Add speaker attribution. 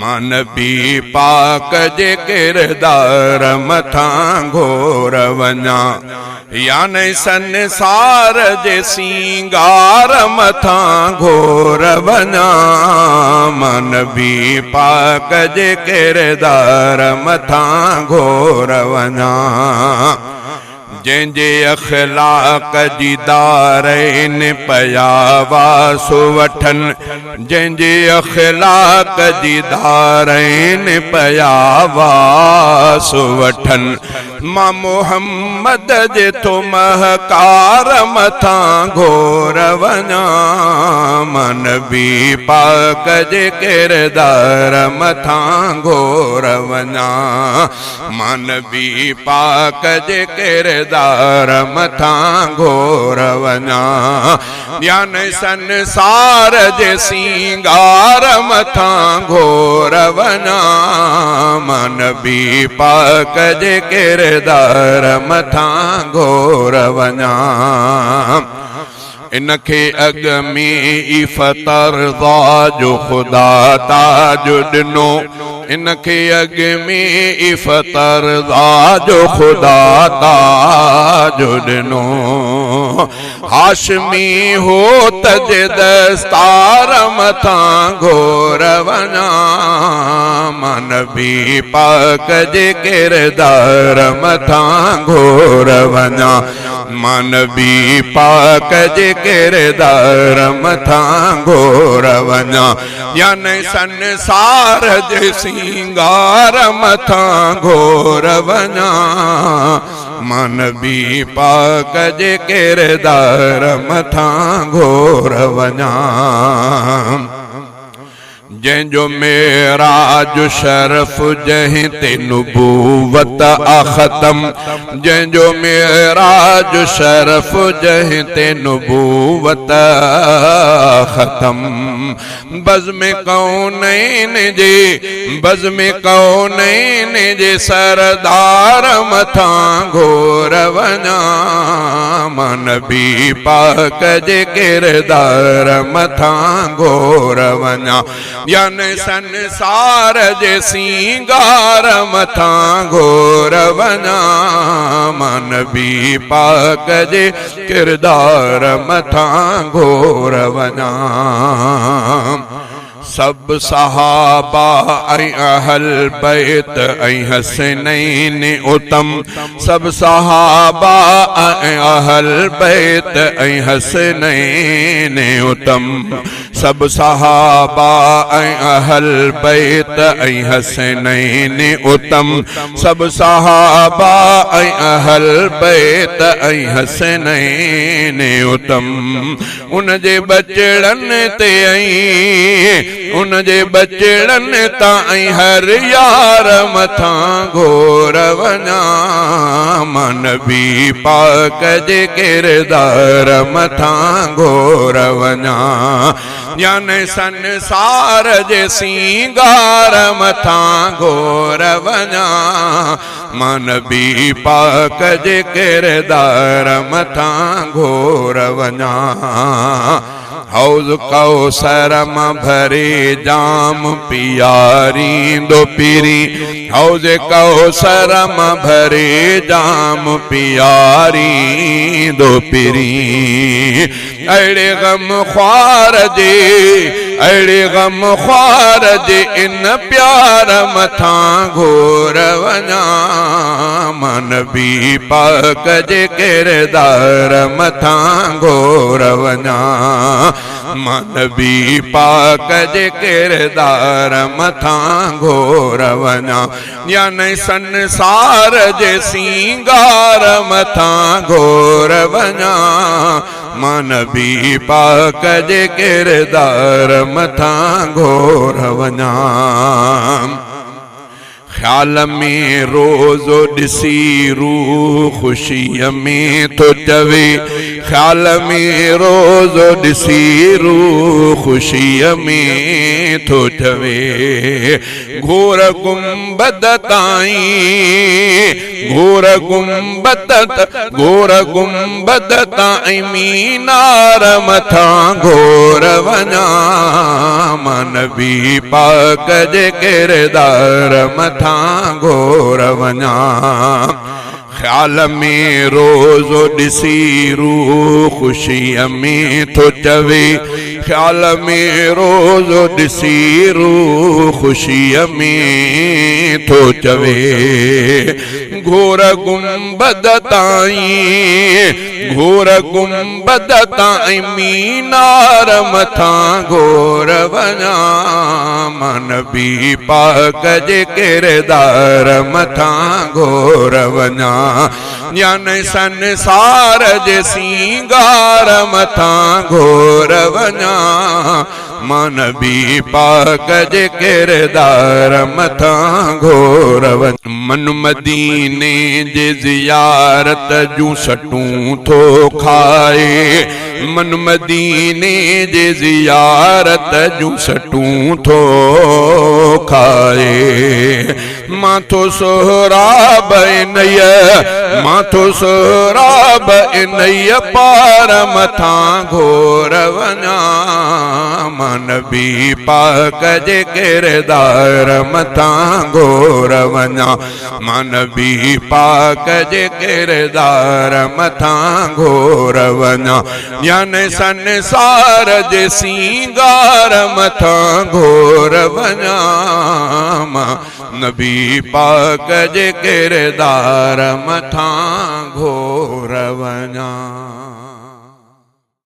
Speaker 1: مان نبي پاڪ جي ڪردار مٿان گهور وڃان. يعني سنسار جي سينگار مٿان گهور وڃان. مان نبي پاڪ جي ڪردار مٿان گهور وڃان. جنهن جي اخلاق جي دارين پيا واس وٺن، جنهن جي اخلاق جي دارين پيا واس وٺن. مان محمد جي ٿو مهڪار مٿان گهور وڃان، مان نبي پاڪ جي ڪردار مٿان گهور وڃان. مان نبي پاڪ جي ڪردار مٿان گهور وڃان، يعني سنسار جي سينگار مٿان گهور وڃان. مان نبي پاڪ جي ڪردار مٿان گهور وڃان. ان کي اڳ ۾ ئي فترضيٰ جو خدا تاج ڏنو، ان کي اڳ ۾ ئي فترضيٰ جو خدا تاج ڏنو. هاشمي هوت جي دستار مٿان گهور وڃان، مان نبي پاڪ جي ڪردار مٿان گهور وڃان. مان نبي پاڪ جي ڪردار مٿان گهور وڃان، يعني سنسار جي سينگار مٿان گهور وڃان. مان نبي پاڪ جي ڪردار مٿان گهور وڃان. جنهن جو معراج شرف جنهن تي نبوت آ ختم، جنهن جو معراج شرف جنهن تي نبوت آ ختم. بزم ڪونين جي بزم ڪونين جي سردار مٿان گهور وڃان، مان نبي پاڪ جي ڪردار مٿان گهور وڃان. يعني سنسار جي سينگار مٿان گهور وڃان، مان نبي پاڪ جي ڪردار مٿان گهور وڃان. سڀ صحابه ۽ اهل بيت ۽ حسنين اتم، سڀ صحابه ۽ اهل بيت ۽ حسنين اتم، سڀ صحابه ۽ اهل بيت ۽ حسنين اتم، سڀ صحابه ۽ اهل بيت ۽ حسنين اتم. ان جي ٻچڙن تي ۽ ان جي ٻچڙن تان ۽ هر يار مٿان گهور وڃان. مان نبي پاڪ جي ڪردار مٿان گهور وڃان، يعني سنسار جي سينگار مٿان گهور وڃان. مان نبي پاڪ جي ڪردار مٿان گهور وڃان. حوض ڪوثر مان ڀري جام پياريندو پرين، حوض ڪوثر مان ڀري جام پياريندو پرين. اهڙي غم خوار جي، اهڙي غم خوار جي ان پيار مٿان گهور وڃان. مان نبي پاڪ جي ڪردار مٿان گهور وڃان. مان نبي پاڪ جي ڪردار مٿان گهور وڃان. يعني سنسار جي سينگار مٿان گهور وڃان. مان نبي پاڪ جي ڪردار مٿان گهور وڃان. خيال ۾ روزو ڏسي روح خوشيء ۾ ٿو چوي خيال ۾ روزو ڏسي روح خوشيء ۾ ٿو چوي گهور گنبد تائين گهور گنبد گهور گنبد تائين مينار مٿان گهور وڃان مان نبي پاڪ جي ڪردار مٿان گهور وڃان خيال ۾ روزو ڏسي روح خوشيء ۾ ٿو چوي خيال ۾ روزو ڏسي روح خوشيء ۾ ٿو چوي گهور گنبد تائين گهور گنبد تائين مينار مٿان گهور وڃان مان نبي پاڪ جي ڪردار مٿان گهور وڃان يعني سنسار جي سينگار مٿان گهور وڃان مان نبي پاڪ جي ڪردار مٿان گهور وڃان. من مديني جي زيارت جون سٽون ٿو کائي من مديني جي زيارت جون سٽون ٿو کائي. مان ٿو سهراب انهيء مان ٿو سهراب انهيء پار مٿان گهور وڃان مان نبي پاڪ جي ڪردار مٿان گهور وڃان مان نبي پاڪ جي ڪردار مٿان گهور وڃان يعني سنسار جي سينگار مٿان گهور وڃان مان نبي پاڪ جي ڪردار مٿان گهور وڃان.